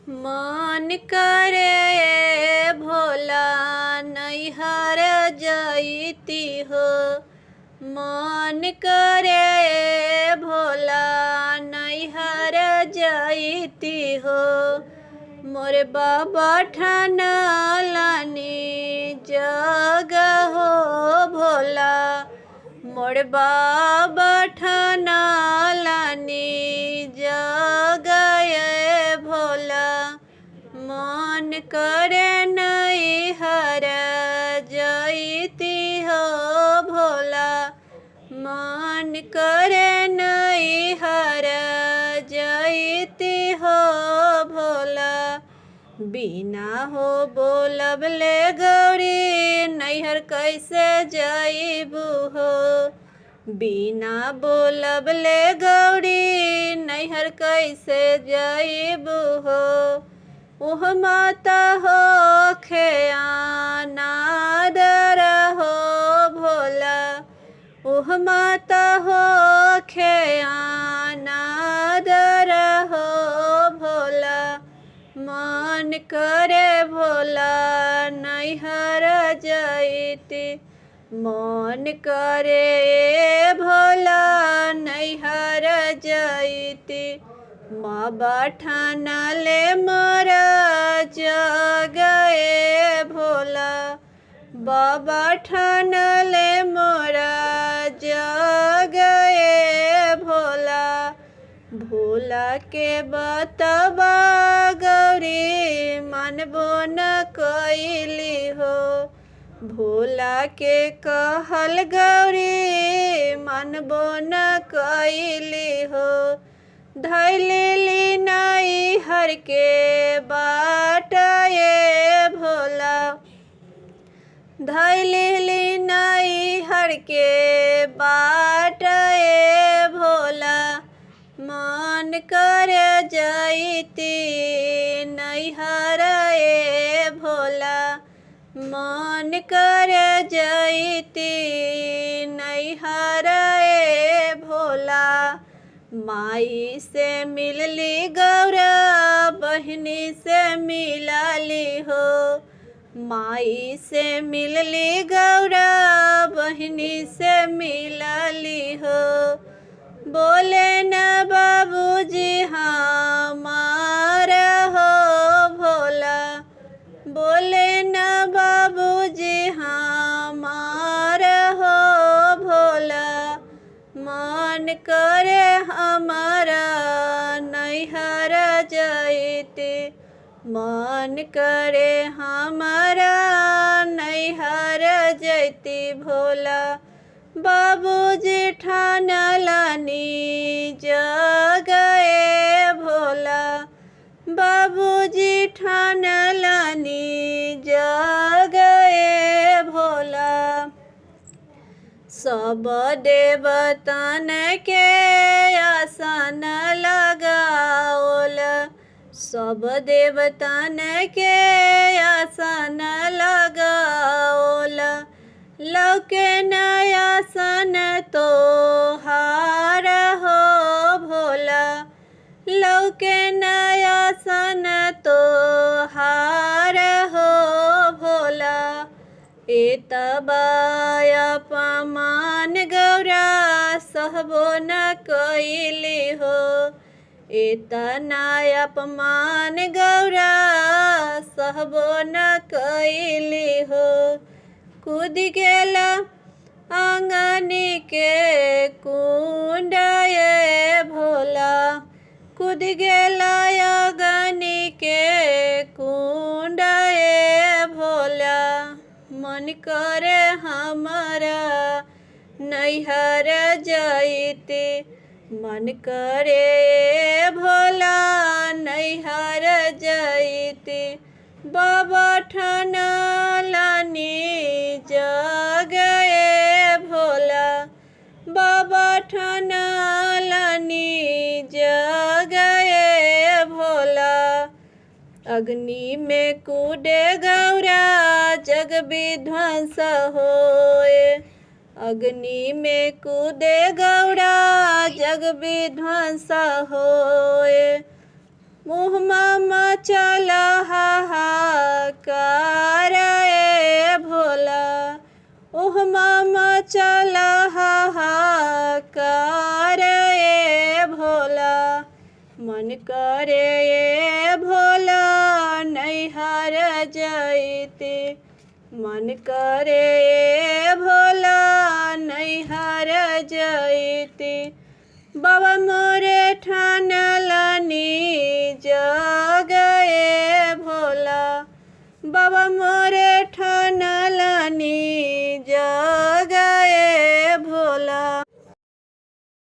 मन करे भोला नैहर जैती हो। मन करे भोला नैहर जैती हो। मोर बाबा ठानलनि जग हो भोला। मोर बाबा ठानलनि जग ये भोला। मन करे नैहर जैती हो भोला। मन करे नैहर जैती हो भोला। बिना हो बोलबले गौरी नैहर कैसे जैबू हो। बिना बोलबले गौरी नैहर कैसे जैबू हो। ओह माता हो अनादर हो भोला। ओह माता हो अनादर हो भोला। मन करे भोला नैहर जैती। मन करे भोला नैहर जैती। बाबा ठानले मोर जग ए भोला। बाबा ठानले मोर जग ए भोला। भोला के बतबा गौरी मानबो न कैली हो। भोला के कहल गौरी मानबो न कैली हो। धैली नैहर के बाट ये भोला। धैली नैहर के बाट ये भोला। मन करे जैती नैहर ए भोला। मन करे जैती नैहर ए भोला। माई से मिलली गौरा बहिनी से मिलली हो। माई से मिलली गौरा बहिनी से मिलली हो। बोले न बाबूजी हमार हो भोला। बोले न बाबूजी हमार हो भोला। मन करे हमारा नैहर जैती। मन करे हमारा नैहर जैती भोला। बाबूजी ठानलनि जग ए भोला। बाबूजी ठानलनि जग ए भोला। सब देवतन के आसन लगाओल। सब देवतन के आसन लगाओल। लौके आसन तोहार हो भोला। लौके आसन तोहार हो भोला। एतबा अपमान गौरा सहबो न कैली हो। एतना अपमान गौरा सहबो न कैली हो। कूद गेल आंगनी के कुंड ये भोला। कूद गेल आंगनी के कुंड ये भोला। मन करे हमारा नैहर जैती। मन करे भोला नैहर जैती। बाबा ठानलनि जग ए भोला। बाबा ठानलनि जग ए भोला। अग्नि में कूदे गौरा जग विध्वंस होए। अग्नि में कूदे गौरा जग विध्वंस होए। मुँहमा मचल हाहाकार ए भोला, उहमा मचल हाहाकार ए भोला। मन करे ए भोला नैहर जैते, मन करे ए भोला नैहर जैते। बाबा मोरे ठानलनी जर